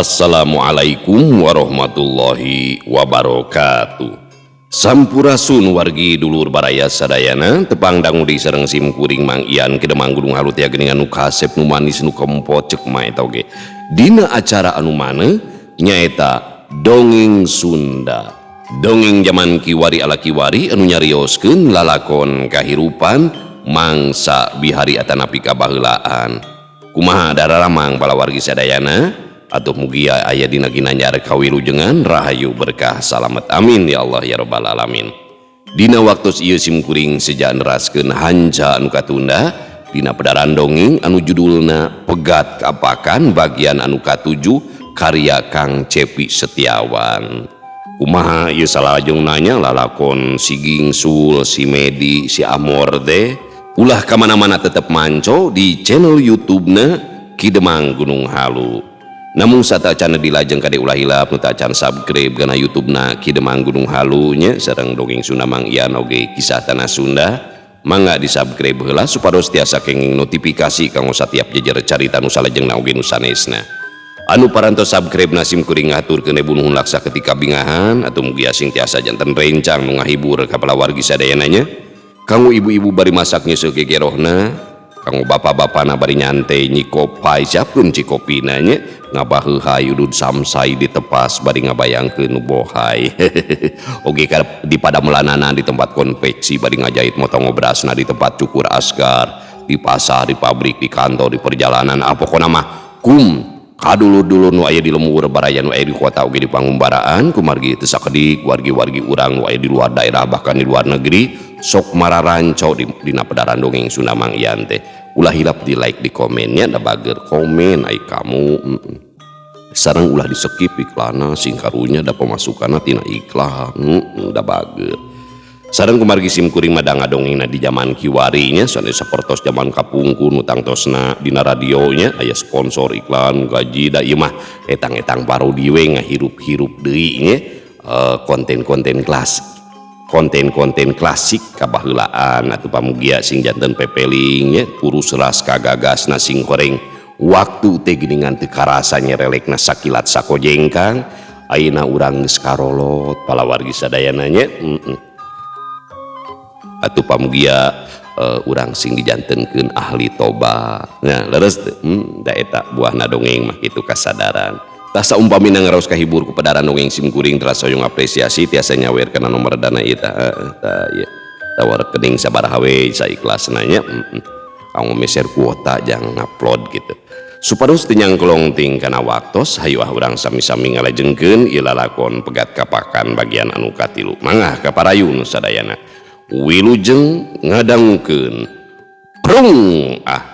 Assalamualaikum warahmatullahi wabarakatuh. Sampurasun wargi dulur baraya sadayana, tepang dangu di sareng sim kuring Mang Ian Ki Demang Gunung Halu tia geuningan nu kasep nu manis nu kempot ceuk mah eta oge. Dina acara anu mana nyaeta Dongeng Sunda. Dongeng zaman kiwari ala kiwari anu nyarioskeun lalakon kahirupan mangsa bihari atanapi kabaheulaan. Kumaha dararamang palawargi sadayana? Atuh mugia aya dina ginanjar kawilujengan rahayu berkah salamet, amin ya Allah ya robbal alamin. Dina waktu ieu sim kuring seja neraskeun hanca anu katunda dina pedaran dongeng anu judulna Pegat Kapakan bagian anu katujuh karya Kang Cepi Setiawan. Kumaha ieu salajeng nanya lalakon si Gingsul, si Medi, si Amor teh ulah kamana-mana tetep manco di channel YouTube-na Ki Demang Gunung Halu. Namun satacana dilajeng kade ulah hilap nu tacan subscribe kana YouTube-na Ki Demang Gunung Halu nya sareng Dongeng Sunda Mang Ian oge Kisah Tanah Sunda, mangga di-subscribe heula supados tiasa kenging notifikasi kanggo satiap jejer carita nu salajengna oge nu sanesna. Anu parantos subscribe na sim kuring ngaturkeun nuhun laksa ketika bingahan atau mugi asing tiasa janten rencang nu ngahibur ka palawargi sadayana nya. Kanggo ibu-ibu bari masak nyeuseul gegerohna, kanggo bapak-bapana bari nyantai nyikopai siapkeun cikopina nya, ngabaheuhay udud samsai ditepas bari ngabayangkeun nu bohai. Oge ka di padamelanana di tempat konveksi bari ngajahit motong obrasna di tempat cukur asgar, di pasar, di pabrik, di kantor, di perjalanan, ah pokona mah kum kadulur-dulur nu aya di lembur baraya nu aya di kota oge di pangumbaraan kumargi teu sakedik wargi-wargi urang nu aya di luar daerah bahkan di luar negeri sok mararanco dina pedaran dongeng Sunda Mang Ian teh. Ulah hilap di like di komennya da bager komen ai kamu. Sareng ulah di skip iklanna sing karunya da pemasukanna tina iklan, da bager. Sareng kumargi sim kuring mah da ngadongengna di zaman kiwari nya sanes sapertos zaman kapungkur nu tangtosna dina radio nya aya sponsor iklan gaji da ieu mah etang-etang parodi we ngahirup-hirup deui nya, konten-konten kelas konten-konten klasik kabaheulaan atuh pamugia sing janten pepeling nya kurus ras kagagasna sing horeng waktu teh geuningan teu karasa nyerelekna sakilat sakojengkang ayeuna urang geus karolot palawargi sadayana nya. Atuh pamugia urang sing dijantenkeun ahli tobat. Nah leres teu? Da eta buahna dongeng mah kitu kasadaran. Tah saumpamina ngaraos kahibur ku pedaran dongeng sim kuring telah soyong apresiasi tiasa nyawer kana nomor dana ieu tah, tah ieu. Tawar rekening sabaraha we saikhlasna nya. Kanggo meser kuota jang ngupload gitu. Supados teu nyangklong ting kana waktos hayu ah urang sami-sami ngalajengkeun ieu lalakon Pegat Kapakan bagian anu katilu. Mangga kaparayun sadayana. Wilujeng ngadangukeun. Prung ah.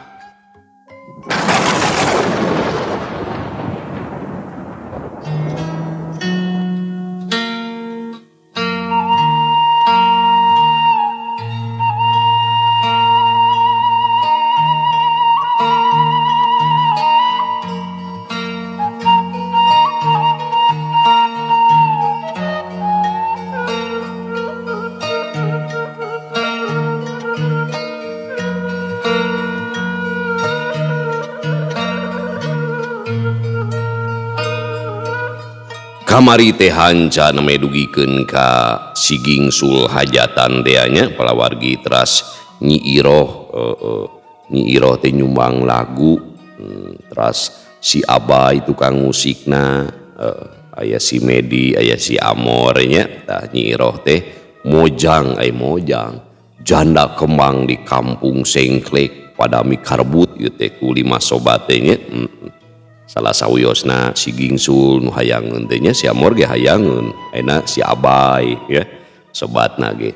Kamari teh hanca neme dugikeun ka si Gingsul hajatan teh nya palawargi teras Nyi Iroh, Nyi Iroh teh nyumbang lagu, teras si Abai tukang musikna, aya si Medi aya si Amor nya. Tah Nyi Iroh teh mojang ai mojang janda kembang di kampung Sengklek padami karbut ieu teh ku lima sobat teh nya. Salah sawiosna si Gingsul nu hayangeun teh nya si Amor ge hayangeun ayeuna si Abai ya sobatna ge,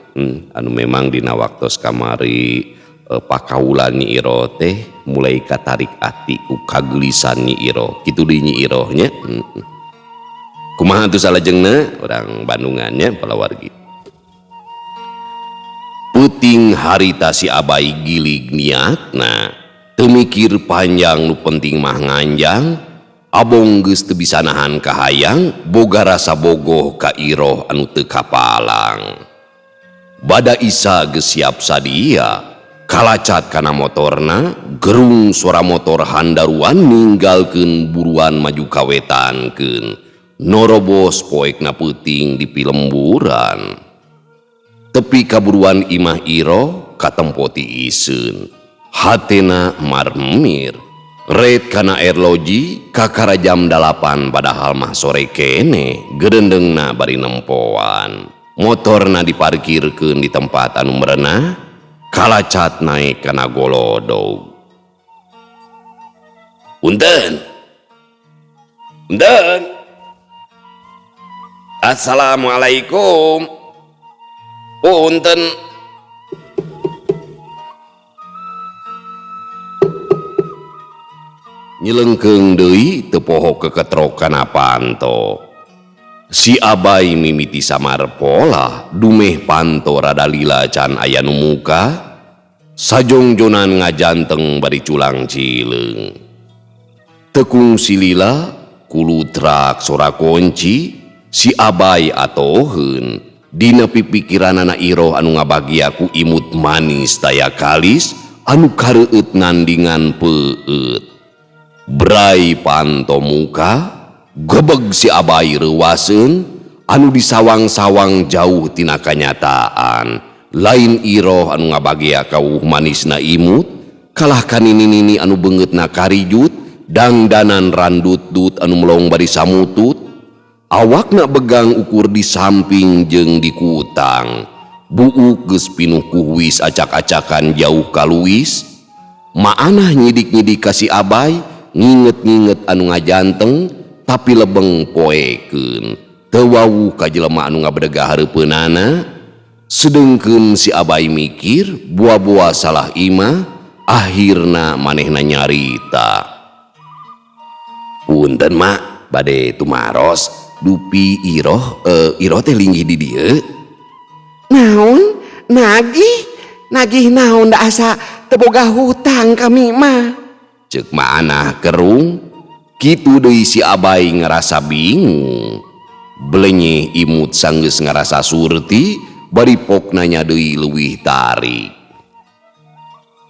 anu memang dina waktos kamari, pakaulan Nyi Iroh teh mulai katarik ati ku kagelisan Nyi Iroh kitu deui Nyi Iroh nya. Kumaha atuh salajengna urang Bandungan nya palawargi. Peuting harita si Abai gilig niatna teu mikir panjang nu penting mah nganjang abong geus teu bisa nahan kahayang boga rasa bogoh ka Iroh anu teu kapalang. Bada Isa geus siap sadia Kalacat kana motorna, gerung suara motor handaruan ninggalkeun buruan maju kawetankeun. Norobos poekna peuting di pilemburan. Tepi kaburuan imah Iroh katempo ti iseun. Hatena marmir. Red kana erloji kakara jam 8 padahal mah sore kene gerendengna bari nempoan. Motorna diparkirkeun di tempat anu merenah. Kalacat naik kana golodog. Punten. Punten. Assalamualaikum. Punten. Nyelengkeung deui teu poho keketrok kana panto. Si Abai mimiti samar pola dumeh panto rada lila can aya nu muka. Sajongjonan ngajanteng bari culang cileung. Tekung silila kulutrak sora kunci si Abai atoheun dina pipikiranana Iroh anu ngabagia ku imut manis taya kalis anu kareueut nandingan peueut. Brai panto muka gebeg si Abai reuwaseun anu disawang-sawang jauh tina kanyataan. Lain Iroh anu ngabagia kawuh manisna imut kalah kanini-nini anu beungeutna karijut dangdanan randut-dut anu melong bari samutut. Awakna begang ukur di samping jeung di kutang. Buuk geus pinuh kuhuis acak-acakan jauh kaluis. Maanah nyidik-nyidik ka si Abai nginget-nginget anu ngajanteng tapi lebeng poekeun. Teu wawuh ka jelema anu ngabedegah hareupeunana. Sedengkeun si Abai mikir buah-buah salah imah akhirna manehna nyarita. Punten mak bade tumaros dupi Iroh, Iroh teh linggih di dieu. Naon? Nagih? Nagih naon da asa teu boga hutang kami mah. Ceuk maanah kerung, kitu deui si Abai ngarasa bingung. Belenyeh imut sanggeus ngarasa surti, bari pokna nya deui leuwih tarik.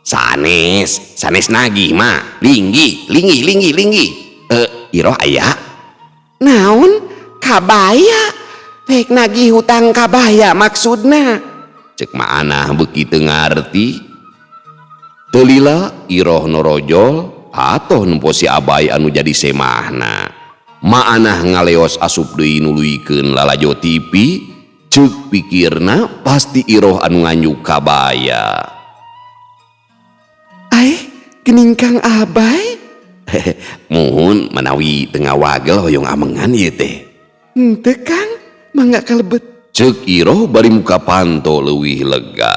Sanes, sanes nagih mah, linggih, linggih, linggih, linggih. Iroh aya? Naon? Kabaya? Rek nagih hutang kabaya maksudna. Ceuk maanah beuki teu ngarti. Teu lila Iroh norojol atoh nempo si Abai anu jadi semahna. Maanah ngaleos asup deui nuluykeun lalajo TV. Ceuk pikirna pasti Iroh anu nganjuk kabaya. Ai, geuning Kang Abai? Muhun manawi teu ngawagel hoyong amengan ieu teh. Henteu Kang, mangga kalebet. Ceuk Iroh bari muka panto leuwih lega.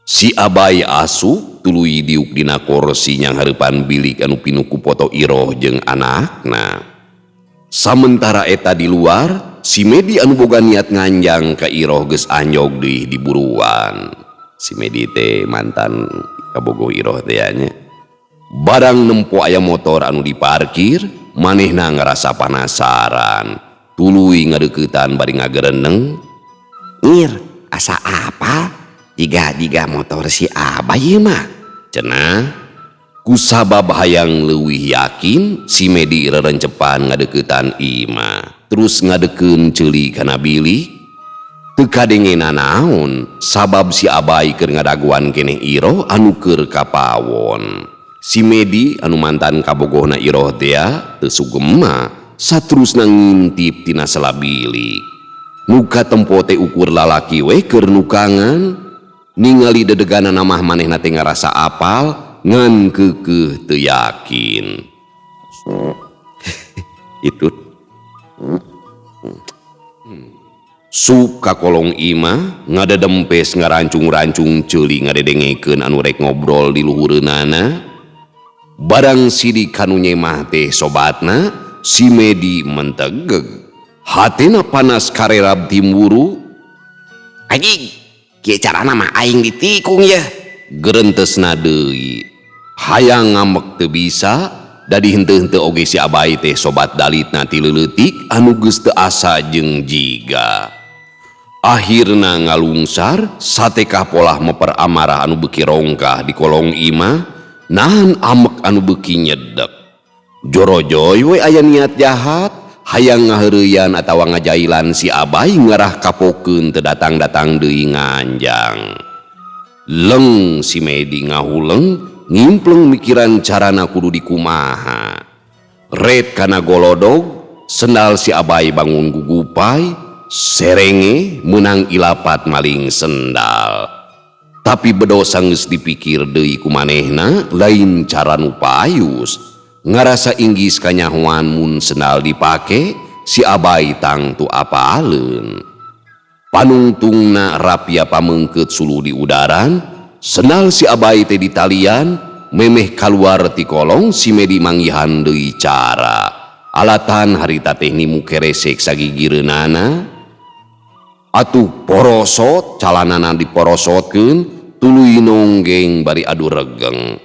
Si Abai asup tuluy diuk dina kursi nyanghareupan bilik anu pinuh ku foto Iroh jeung anakna. Samentara eta di luar, si Medi anu boga niat nganjang ka Iroh geus anjog deui di buruan. Si Medi teh mantan kabogoh Iroh teh nya. Barang nempo aya motor anu diparkir, manehna ngarasa panasaran. Tuluy ngadeuketan bari ngagereneng. Ngir, asa apa? Jiga-jiga motor si Abai ieu mah. Cenah, kusabab hayang leuwih yakin, si Medi rerencepan ngadeuketan imah. Terus ngadekeun ceuli kana bilik. Teu kadenge nanaon, sabab si Abai keur ngadaguan keneh Iroh anu keur kapawon. Si Medi anu mantan kabogohna Iroh tea teu sugema, saterusna ngintip tina sela bilik. Nu katempo teh ukur lalaki we keur nukangan. Ningali dedegana mah manehna teh ngarasa apal ngan keukeuh teu yakin. Itu. Sup ka kolong imah ngadedempes ngarancung-rancung ceuli ngadedengekeun anu rek ngobrol di luhureunana. Barang sidik kanu nyemah teh sobatna, si Medi mentegeg. Hatena panas karerab timburu. Anjing, kieu carana mah aing ditikung yeuh. Gerentesna deui. Hayang ngambek teu bisa, dadi henteu-henteu oge si Abai teh sobat dalitna ti leuletik anu geus teu asa jeung jiga. Akhirna ngalungsar satekah polah meper amarah anu beuki rongkah di kolong imah nahan amek anu beuki nyedek. Jorojoy we aya niat jahat hayang ngaheureuyan atawa ngajailan si Abai ngarah kapokeun teu datang-datang deui nganjang. Leng si Medi ngahuleng ngimpleng mikiran carana kudu dikumaha. Ret kana golodog sendal si Abai bangun gugupai serenge menang ilapat maling sendal. Tapi bedo sanggeus dipikir deui ku manehna lain cara nu payus. Ngarasa inggis kanyahoan mun sendal dipake si Abai tangtu apaleun. Panungtungna rapia pamengkeut suluh di udaran, sendal si Abai teh ditalian, memeh kaluar ti kolong si Medi manggihan deui cara. Alatan harita teh nimu keresek sagigireunana. Atuh porosot calanana diporosotkeun tuluy nonggeng bari adu regeng.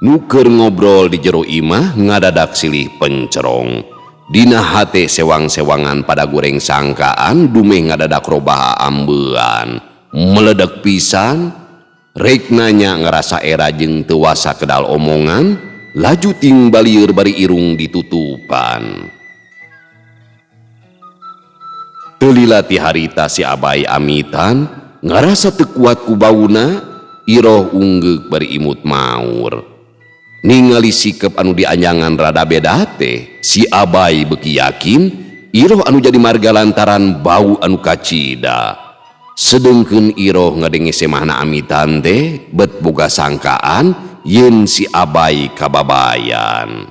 Nu keur ngobrol di jero imah ngadadak silih pencerong. Dina hate sewang-sewangan pada goreng sangkaan dumeh ngadadak robah ambean. Meledek pisan, rek nanya ngerasa era jeung teu wasa kedal omongan, laju ting balieur bari irung ditutupan. Teu lila ti harita si Abai amitan, ngarasa teu kuat ku bauna, iroh unggeuk bari imut maur. Ningali sikep anu dianjangan rada beda teh, si Abai beuki yakin iroh anu jadi marga lantaran bau anu kacida. Sedengkeun iroh ngadenge semahna amitan teh bet boga sangkaan yen si Abai kababayan.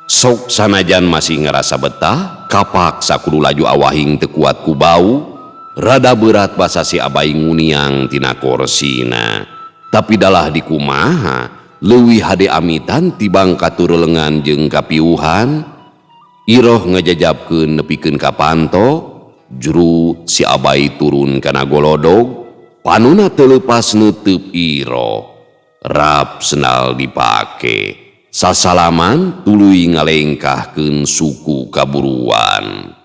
Sok sanajan masih ngerasa betah, kapaksa kudu laju awahing teu kuat ku bau, rada berat basa si Abai nguniang tina korsina. Tapi dalah dikumaha, leuwih hade amitan tibang katurelengan jeung kapiuhan. Iroh ngajajabkeun nepikeun ka panto, juru si Abai turun kana golodog, panuna teu leupas neuteub iroh. Rap sendal dipake, sasalaman tuluy ngalengkahkeun suku kaburuan.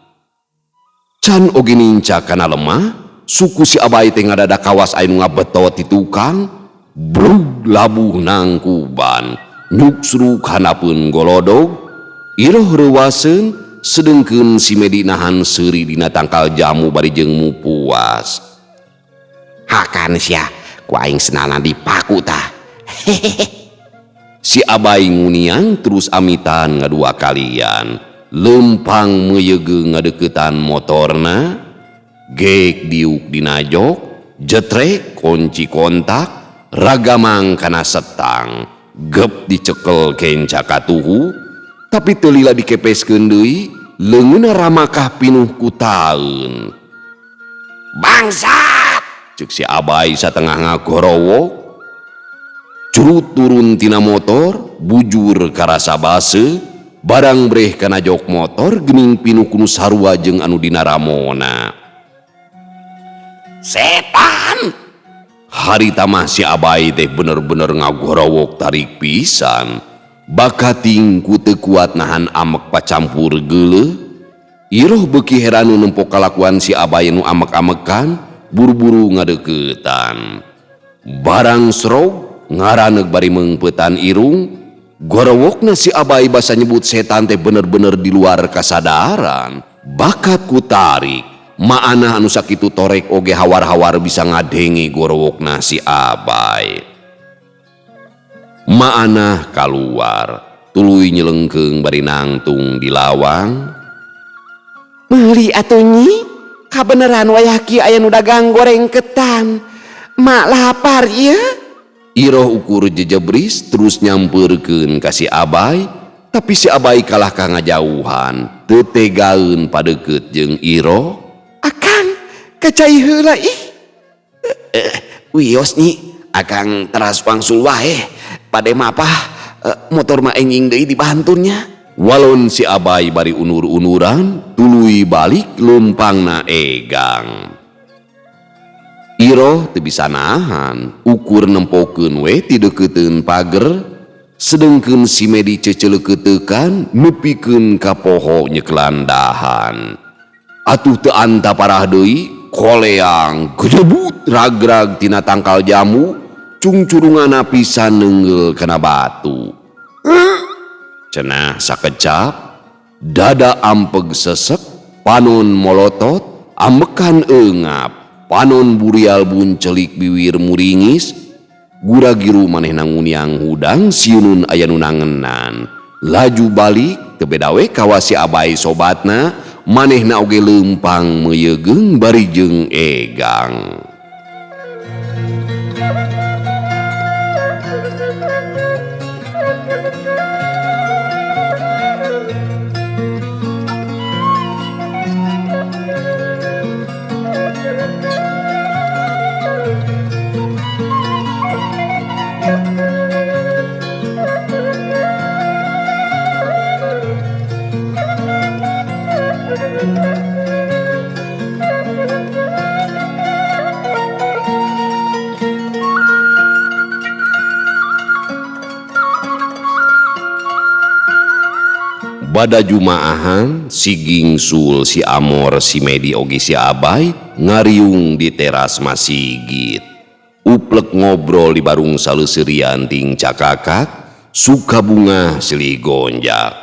Can oge nincak kana lemah, suku si Abai teh ngadadak kawas aya nu ngabetot di tukang, brug labuh nangkuban, nyuksruk handapeun golodog. Iroh reuwaseun, sedengkeun si Medi nahan seuri dina tangkal jamu bari jeung mupuas. Hakan sia, ku aing sendalna dipaku tah. Hehehe. Si Abai nguniang terus amitan ngadua kalian. Lempang meuyeugeu ngadeukeutan motorna, gek diuk dina jok, jetrek kunci kontak, ragamang kana setang, gep dicekel kenca katuhu, tapi teu lila dikepeskeun deui, leungeunna ramakah pinuh ku taeun. Bangsat! Ceuk si Abai satengah ngagorowok. Curut turun tina motor, bujur karasa base, barang breh kana jok motor geuning pinuh kunu sarua jeung anu dina ramona. Setan! Harita mah si Abai teh bener-bener ngagorowok tarik pisan. Bakating ku teu kuat nahan amek pacampur geuleuh. Iroh beuki heran nu nempo kalakuan si Abai nu amek-amekan, buru-buru ngadeuketan. Barang srog ngaraneuk bari meungpeutan irung, gorowokna si Abai basa nyebut setan teh bener-bener di luar kasadaran. Bakat ku tarik, maana anu sakitu torek oge hawar-hawar bisa ngadenge gorowokna si Abai. Maanah kaluar, tuluy nyelengkeung bari nangtung di lawang. Meuli atuh nyi, kabeneran wayah kieu aya nu dagang goreng ketan. Mak lapar ieu. Iroh ukur jejebris terus nyampeurkeun ka si Abai, tapi si Abai kalah ka ngajauhan, teu tegaeun padeukeut jeung Iroh. Akang, kacai heula ih. Wios nyi, akang teras wangsul wae. Pade mah apa, motor mah enjing deui dibantunnya. Walon si Abai bari unur-unuran, tuluy balik leumpangna egang. Iroh teu bisa nahan, ukur nempokeun we ti deukeuteuun pager. Sedengkeun si Medi ceceleukeutekan nepikeun ka poho nyekelan dahan. Atuh teu anta parah deui koleang gedebut ragrag tina tangkal jambu cungcurungana pisan neungeul kana batu. Cenah sakecap dada ampeg sesek panon molotot ambekan eungap panon burial buncelik biwir muringis gura-giru manehna nguniang hudang siunun aya nu nangenan laju balik teu beda we kawas si Abai sobatna manehna oge leumpang meuyegeung bari jeung egang. Bada jumaahan si Gingsul, si Amor, si Medi oge si Abai ngariung di teras masigit. Uplek ngobrol di barung saleuserian ting cakakak, suka bunga silih gonjak.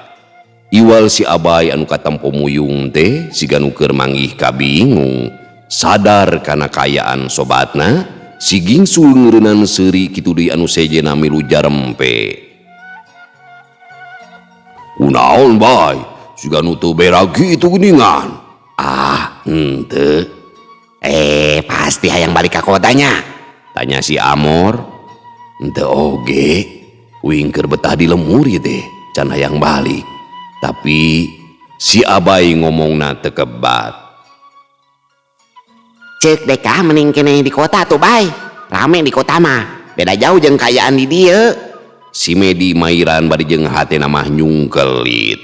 Iwal si Abai anu katempo muyung teh siga nu keur manggih kabingung. Sadar kana kaayaan sobatna, si Gingsul ngeureunnan seuri kitu deui anu sejenna milu jarempe. Kunaon bae, siga nu teu berak kitu geuningan. Ah, henteu. Pasti hayang balik ka kotanya. Tanya si Amor. Henteu oge, uing keur betah di lemur ieu teh, can hayang balik. Tapi si Abai ngomongna teu kebat. Ceuk deka mending keneh di kota tuh bae. Rame di kota mah, beda jauh jeung kaayaan di dieu. Si Medi mairan bari jeung hatena mah nyungkelit.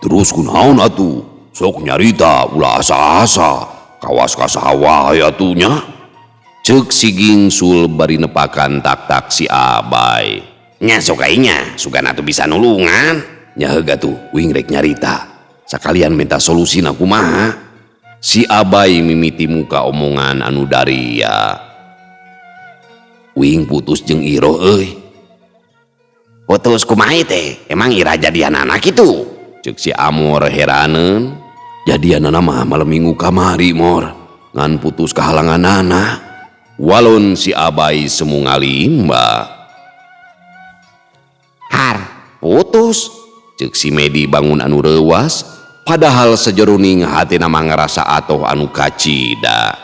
Terus kunaon atuh? Sok nyarita ulah asa-asa. Kawas ka saha wae atuh nya. Ceuk si Gingsul bari nepakan tak-tak si Abai. Nya sok nya, sugan atuh bisa nulungan. Nya heug atuh uing rek nyarita. Sakalian minta solusina kumaha? Si Abai mimiti muka omongan anu daria. Uing putus jeung Iroh euy. Putus kumaha teh? Emang Ira jadian anak itu? Ceuk si Amor heraneun. Jadianana mah malam minggu kamari mor. Ngan putus kahalanganana. Walon si Abai semu ngalimba. Har, putus. Ceuk si Medi bangun anu reuwas. Padahal sejeroning hatina mah ngarasa atoh anu kacida.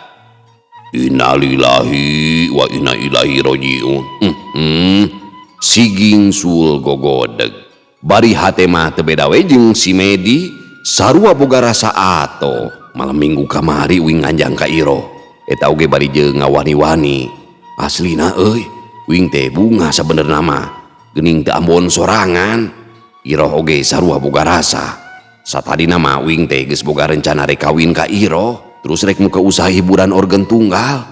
Innalillahi wa inna ilaihi rajiun. Si Gingsul gogodeg. Bari hate mah teu beda we jeung si Medi, sarua boga rasa atoh. Malam minggu kamari uing nganjang ka Iroh. Eta oge bari jeung ngawani-wani. Aslina euy, uing teh bunga sabenerna mah. Geuning teu ambon sorangan. Iroh oge sarua boga rasa. Satadina mah uing teh geus boga rencana rek kawin ka Iroh, terus rek muka usaha hiburan organ tunggal.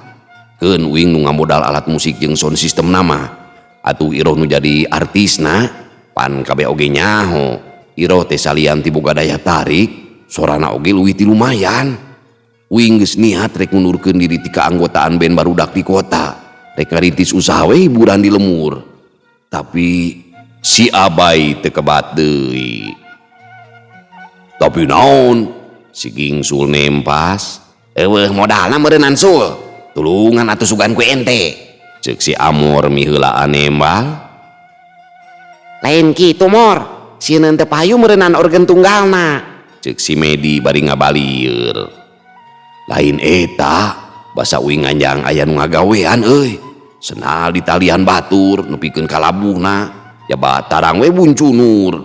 Keun uing nu ngamodal alat musik jeung sound system nama. Atuh Iroh nu jadi artisna, pan kabeh oge nyaho. Iroh teh salian ti boga daya tarik, sorana oge leuwih ti lumayan. Uing geus niat rek ngundurkeun diri ti kaanggotaan band barudak di kota, rek ngarintis usaha we hiburan di lemur. Tapi si Abai teu kebat deui. Tapi naon? Si Gingsul nempas. Eueuh modalna meureunnan sul. Tulungan atuh sugan ku ente. Ceuk si Amor miheulaan nembal. Lain kitu mor, sieun teu payu meureunnan organ tunggalna. Ceuk si Medi bari ngabalieur. Lain eta, basa uing nganjang aya nu ngagawean euy. Senal di talian batur nepikeun ka labuhna, jaba tarang we buncunur.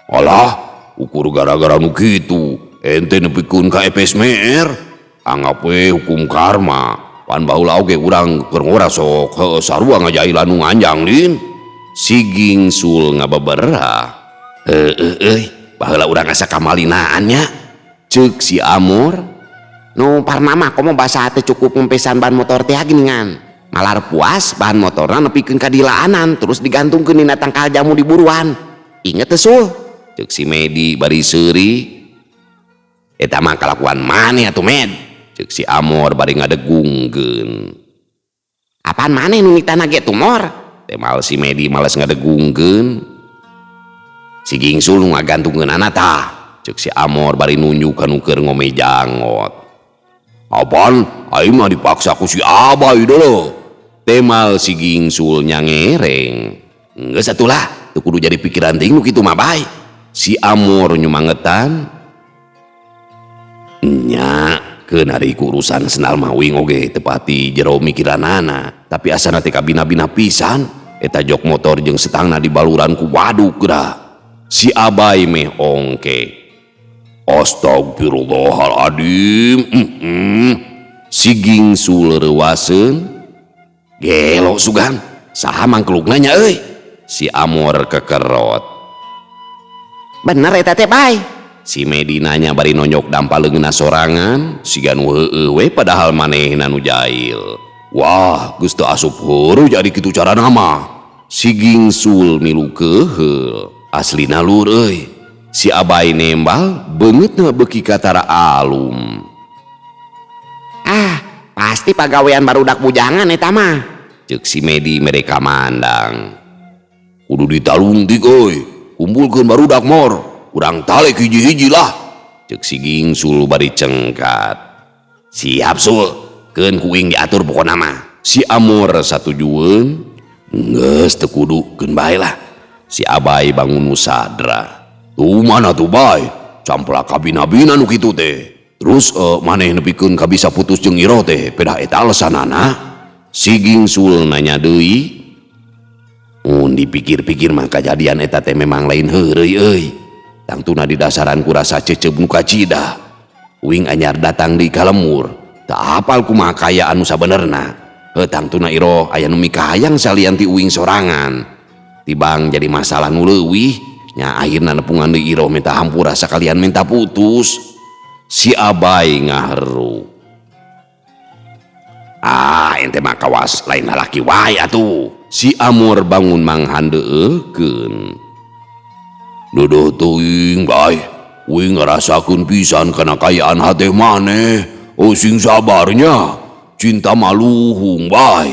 Alah, ukur gara-gara nu kitu, ente nepikeun ka EPSMR. Anggap we hukum karma. Pan baheula oge urang keur ngora sok heueuh sarua ngajailan nu nganjang lin. Si Gingsul ngabeberah. Heueuh euy, baheula urang asa kamalinaan nya. Ceuk si Amor. Nu parna mah komo basa teu cukup ngempesan ban motor teh geuningan. Malar puas bahan motorna nepikeun ka dilaanan terus digantungkeun dina tangkal jamu di buruan. Inget teu Sul? Ceuk si Medi bari seuri. Eta mah kalakuan maneh atuh Med. Ceuk si Amor bari ngadegungkeun. Apaan maneh nu nitahna ge tumor? Temal si Medi males ngadegungkeun. Si Gingsul nu ngagantungkeunana tah. Ceuk si Amor bari nunjuk ka nu keur ngome jangot. Apaan? Aing mah dipaksa ku si Abai dulu. Temal si Gingsul nyangereng. Geus atuh lah, teu kudu jadi pikiran teuing nu kitu mah bae. Si Amor nyumangetan. Nya, keun ari ku urusan sendal mah uing oge teu pati jero mikiranana, tapi asana teh kabina-bina pisan. Eta jok motor jeung setangna dibaluran ku waduk geura. Si Abai meh ongke. Astagfirullahaladzim. Si Gingsul reuaseun. Gelo sugan, saha mangklukna nya euy? Si Amor kekerot. Bener eta teh bae. Si Medi nanya bari nonyok dampa leungeunna sorangan, siga nu heueuh we padahal manehna nu jail. Wah, geus teu asup heuruh jadi kitu carana mah. Si Gingsul milu keuheul. Aslina lur euy. Si Abai nembal beungeutna beuki katara alum. Ah, pasti pagawean barudak bujangan eta mah. Ceuk si Medi mereka mandang. Kudu ditalungtik euy, kumpulkeun barudak mor, urang talek hiji-hiji lah. Ceuk si Gingsul bari cengkat. Siap Sul, keun ku uing diatur pokona mah. Si Amor satujueun, geus teu kudu keun bae lah. Si Abai bangun nu sadra. Tuh mana tuh bae, camplak kabina-bina nu kitu teh. Terus maneh nepikeun ka bisa putus jeung Iroh teh, pedah eta alesanana. Si Gingsul nanya deui. Mun dipikir-pikir mah kajadian eta teh memang lain heureuy euy. Tangtuna didasaran ku rasa cecep nu kacida. Uing anyar datang di kalemur, teu apal kumaha kaya anu sabenerna. Heuh tangtuna Iroh aya nu mikahayang salian ti uing sorangan. Tibang jadi masalah nu leuwih, nya akhirna nepungan deui Iroh minta hampura sakalian minta putus. Si Abai ngaheru. Ah, ente mah kawas lain lalaki wae atuh. Si Amor bangun manghandeukeun. Duduh teuing bae, uing ngarasakeun pisan kana kayaan hate maneh. Oh sing sabarnya, cinta maluhung bae.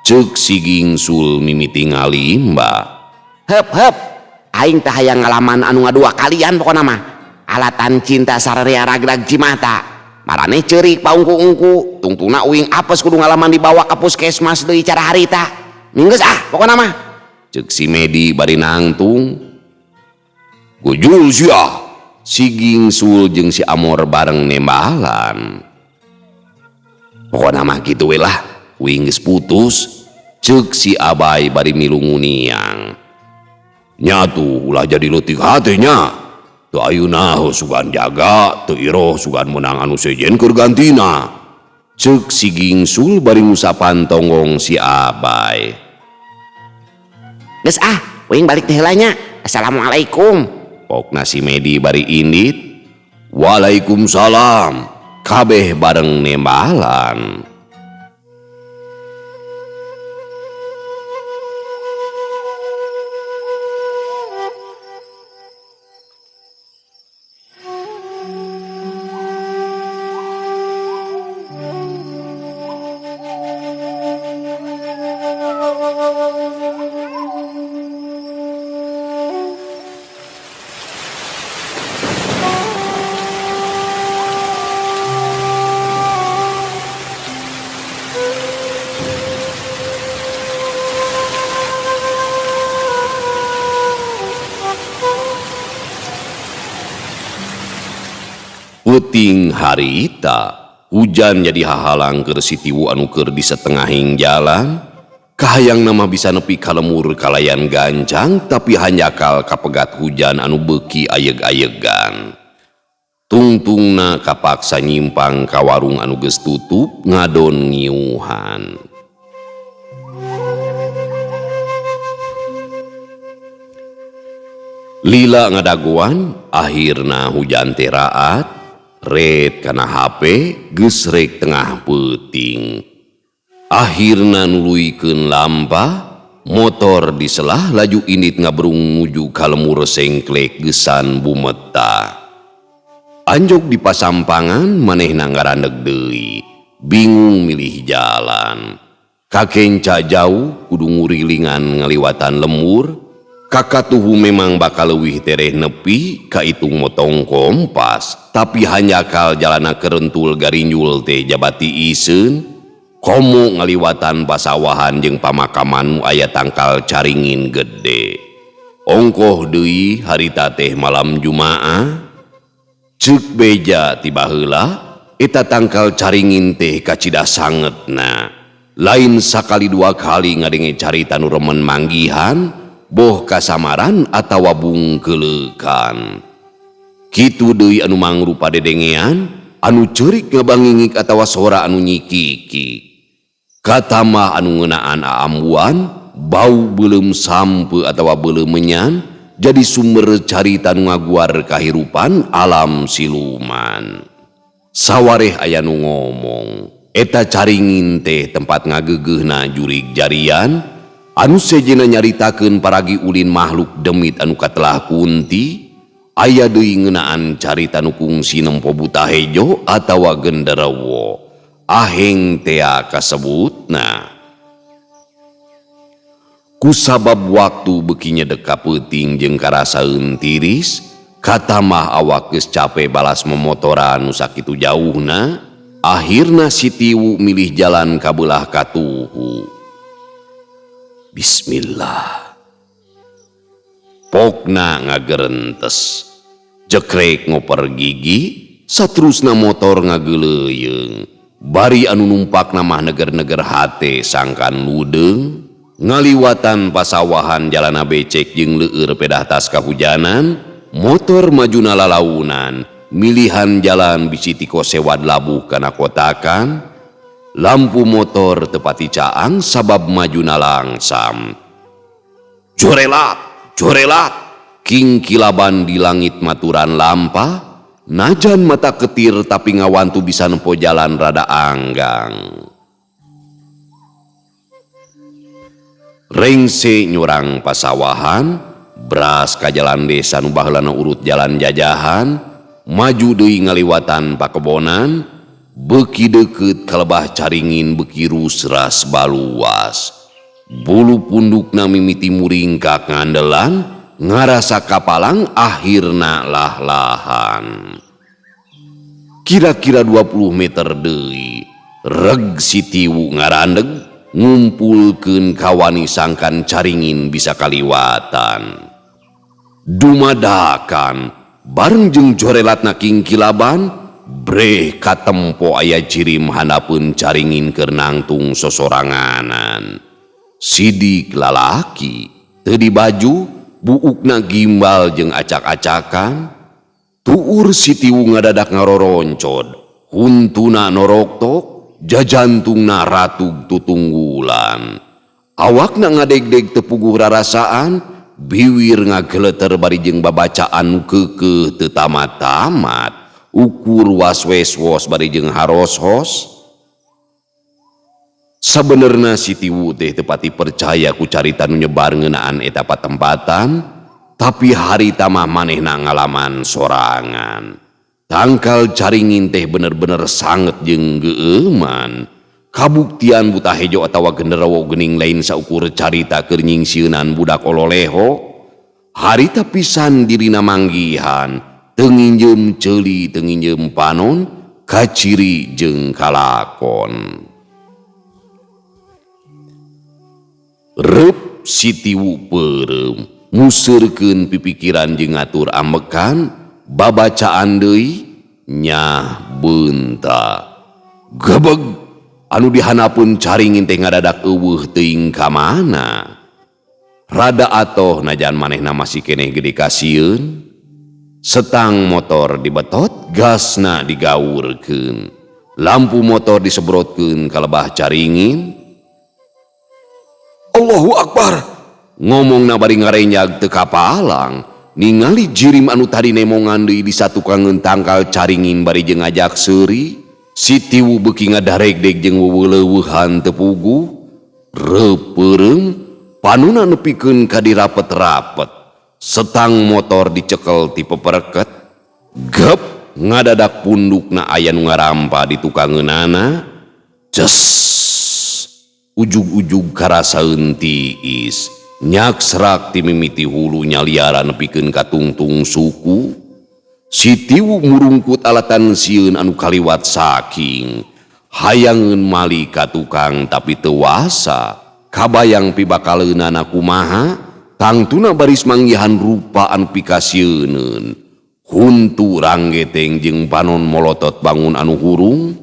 Ceuk si Gingsul mimiti ngalimba. Heup heup, aing teh hayang ngalaman anu ngadua kalian pokona mah. Alatan cinta sararea ragrag cimata. Maraneh ceurik paungku-ungku, tungtungna uing apes kudu ngalaman dibawa ka puskesmas deui cara harita. Minggeus ah pokona mah. Ceuk si Medi bari nangtung. Gujul sia. Si Gingsul jeung si Amor bareng nembalan. Pokona mah kitu we lah, uing geus putus. Ceuk si Abai bari milu nguniang. Nya tuh ulah jadi leutik hate nya. Teu ayeuna heuh sugan jaga, teu Iroh sugan meunang anu sejen keur gantina. Ceuk si Gingsul bari ngusapan tonggong si Abai. Geus ah, uing balik teh heula nya. Assalamualaikum. Pokna si Medi bari indit. Waalaikumsalam. Kabeh bareng nembalan. Peuting harita, hujan jadi hahalang keur si Tiwu anu keur di setengahing jalan. Kahayang nama bisa nepi ka lemur kalayan gancang, tapi hanjakal kapegat hujan anu beuki ayeg-ayegan. Tungtungna kapaksa nyimpang ka warung anu geus tutup ngadon ngiuhan. Lila ngadagoan, akhirna hujan teh raat. Red kana HP geus rek tengah peuting. Akhirna nuluykeun lampah, motor diselah laju indit ngabrung nuju ka lemur sengklek gesan bumeta. Anjog di pasampangan manehna ngarandeg deui, bingung milih jalan. Kakenca jauh kudu ngurilingan ngaliwatan lemur, kakatuhu memang bakal leuwih tereh nepi kaitung motong kompas, tapi hanjakal jalana kerentul garinjul teh jabati iseun, komo ngaliwatan pasawahan jeung pamakaman nu aya tangkal caringin gede. Ongkoh deui harita teh malam Jumaah. Ceuk beja ti baheula eta tangkal caringin teh kacida sangetna. Lain sakali dua kali ngadenge carita nu remen manggihan, boh kasamaran atawa bungkeleukan. Kitu deui anu mangrupa dedengean, anu ceurik ngabangingik atawa sora anu nyikiki. Katamah anu ngeunaan aambuan, bau beuleum sampe atawa beuleum menyan, jadi sumber carita nu ngaguar kahirupan alam siluman. Sawareh aya nu ngomong, eta caringin teh tempat ngagegeuhna jurig jarian, anu sejenna nyaritakeun paragi ulin makhluk demit anu katelah kunti, aya deui ngeunaan carita nu kungsi nempo buta hejo atawa genderewo. Aheng tea kasebutna. Kusabab waktu beuki nyedek ka peuting jeung karasaeun tiris, katamah awak geus cape balas memotoran nu sakitu jauhna, akhirna si Tiwu milih jalan kabelah katuhu. Bismillah. Pokna ngagerentes, jekrek ngoper gigi, saterusna motor ngageleuyeung. Bari anu numpakna mah neger-neger hate sangkan ludeung. Ngaliwatan pasawahan jalana becek jeung leueur pedah tas kahujanan, motor majuna lalaunan, milihan jalan bisi tiko sewad labuh kana kotakan, lampu motor tepati caang sabab majuna langsam. Jorelat, jorelat, kingkilaban di langit maturan lampah, najan mata ketir tapi ngawantu bisa nempo jalan rada anggang. Rengse nyurang pasawahan, beras ka jalan desa nu baheulana urut jalan jajahan, maju deui ngaliwatan pakebonan, beuki deukeut kalebah caringin beuki rusras baluas. Bulu pundukna mimiti muringkak ngandelan, ngarasa kapalang akhirna lah-lahan. Kira-kira 20 meter deui, reg si Tiwu ngarandeg, ngumpulkeun kawani sangkan caringin bisa kaliwatan. Dumadakan bareng jeung jorelatna kingkilaban, breh katempo aya jirim handapeun caringin keur nangtung sosoranganan. Sidik lalaki teu dibaju, buukna gimbal jeung acak-acakan. Tuur si Tiwu ngadadak ngaroroncod, huntuna noroktok, jajantungna ratug tutunggulan. Awakna ngadegdeg tepuguh rarasaan, biwir ngageleter bari jeung babacaan nu keukeuh teu tamat-tamat, ukur was-wes-wos bari jeung haros-hos. Sabenerna si Tiwu teh teu pati percaya ku carita nu nyebar ngeunaan eta patempatan, tapi harita mah manehna ngalaman sorangan. Tangkal caringin teh bener-bener sanget jeung geueuman. Kabuktian buta hejo atawa genderowo geuning lain saukur carita keur nyingsieunan budak ololeho. Harita pisan dirina manggihan, teu nginjeum ceuli teu nginjeum panon, kaciri jeung kalakon. Reup si Tiwu peureum, museurkeun pipikiran jeung ngatur ambekan, babacaan deui nyah beunta. Gebeg anu dihanapeun caringin teh ngadadak eueuh teuing ka mana. Rada atoh najan manehna masih keneh gede kasieun. Setang motor dibetot, gasna digaurkeun. Lampu motor disebrotkeun ka lebah caringin. Allahu Akbar, ngomongna bari ngarenjag teu kapalang. Ningali jirim anu tadi nemongan deui di satukangeun tangkal caringin bari jeung ngajak seuri. Si Tiwu beuki ngadaregdeg jeung weuleuweuhan teu puguh, reupeureum panuna nepikeun ka dirapet-rapet. Setang motor dicekel ti pepereket, gep ngadadak pundukna aya nu ngarampa di tukangeunana. Ces, ujug-ujug karasaeun tiis, nyaksrak ti mimiti hulu nyaliara nepikeun ka tungtung suku. Si Tiwu murungkut alatan sieun anu kaliwat saking hayangeun mali ka tukang tapi teu wasa. Kabayang pibakaleunana kumaha, tangtuna baris manggihan rupa anu pikasieuneun. Huntu ranggeteng jeung panon molotot bangun anu hurung.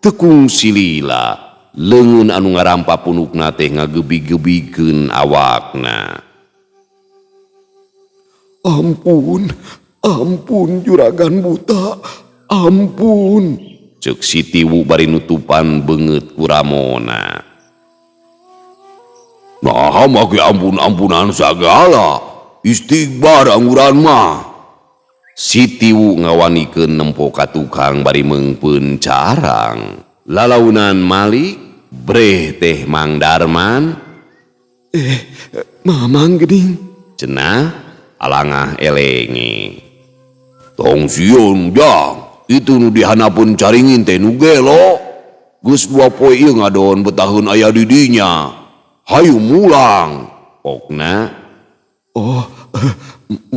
Tekung silila leungeun anu ngarampa punukna teh ngagebi-gebikeun awakna. Ampun, ampun juragan buta, ampun. Ceuk si Tiwu bari nutupan beungeut ku ramona. Nah, make ampun-ampunan sagala, istighbar angguran mah. Si Tiwu ngawanikeun nempo ka tukang bari meungpeun carang. Lalaunan Malik, breh teh Mang Darman. Mamang geuning. Cenah alangah elenge. Tong sieun jang, itu nu dihanapeun caringin teh nu gelo. Geus 2 poe ieu ngadon betaheun aya di dinya. Hayu mulang. Pokna. Oh,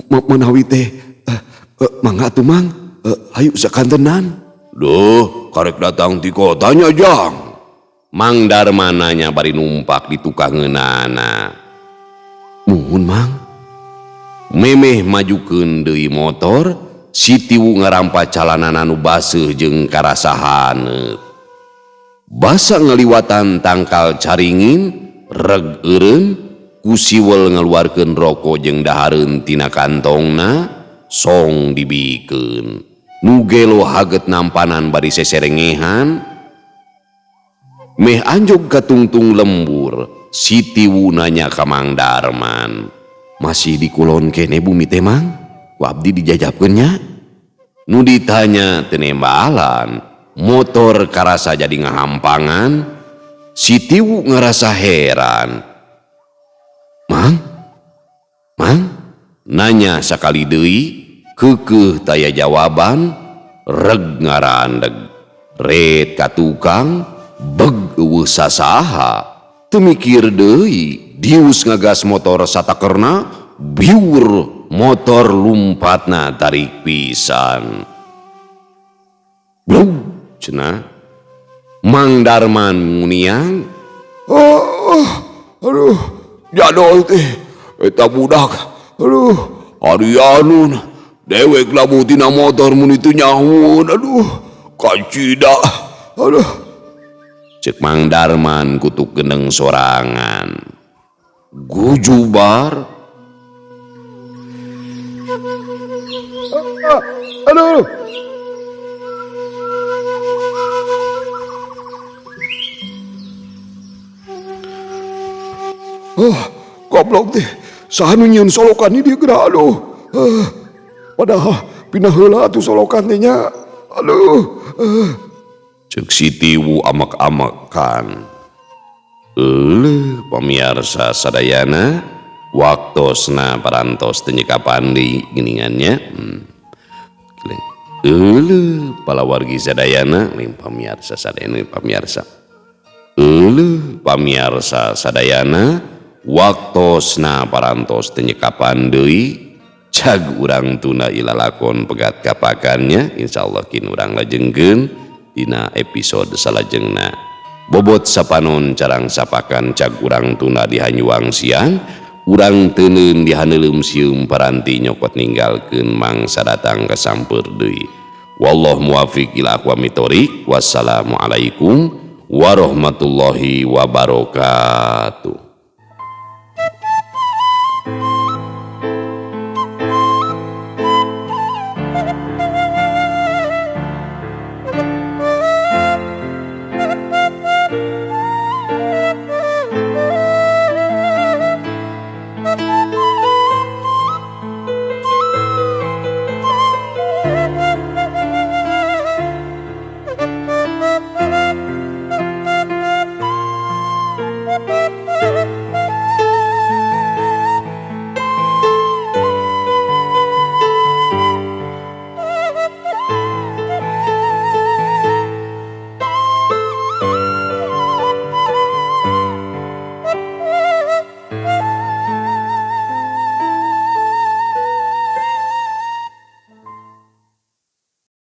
manawi teh mangga atuh Mang, hayu sakantenan. Duh, karek datang ti kotanya jang. Mang Darman nanya bari numpak di tukangeunana. Muhun Mang. Memeh majukeun deui motor, si Tiwu ngarampa calanana nu baseuh jeung karasa haneut. Basa ngaliwatan tangkal caringin, reg eureun, ku siwel ngaluarkeun roko jeung dahareun tina kantongna, song dibikeun. Nu gelo haget nampanan bari seserengehan. Meh anjog ka tungtung lembur, si Tiwu nanya ka Mang Darman. Masih di kulon kene bumi teh Mang? Ku abdi dijajabkeun nya? Nu ditanya teu nembalan, motor karasa jadi ngahampangan. Si Tiwu ngerasa heran. Mang? Mang? Nanya sakali deui, keukeuh taya jawaban, reg ngarandeg. Ret ka tukang, beg eueuh sasaha. Teu mikir deui, dius ngagas motor satakerna, biur motor lumpatna tarik pisan. Blug cenah. Mang Darman nguniang. Oh, aduh, jadol teh eta budak. Aduh, ari anun dewek labuh tina motor mun itu nyahueun. Aduh, kacida. Aduh. Ceuk Mang Darman kutuk gendeng sorangan. Gujubar. Aduh. Oh, goblok teh. Saha nu nyieun solokan di dieu geura aduh. Padahal pindah heula atuh solokan teh nya. Aduh. Ceuk si Tiwu amak-amakan. Euleuh pamiarsa sadayana, waktosna parantos teu nyekapan deui geuningannya. Euleuh palawargi sadayana, lim pamiarsa sadayana, pamiarsa. Euleuh pamiarsa sadayana, waktosna parantos teu nyekapan deui. Cag urang tuna ilalakon pegat kapakannya, insyaallah kin urang lajengkeun dina episode salajengna. Bobot sapanon carang sapakan cag urang tuna di hanyuang siang, urang teuneun di haneuleum sium paranti nyokot ninggalkeun mangsa datang kasamper deui. Wallahu muwafiq ila aqwamit thoriq. Wassalamualaikum warahmatullahi wabarakatuh.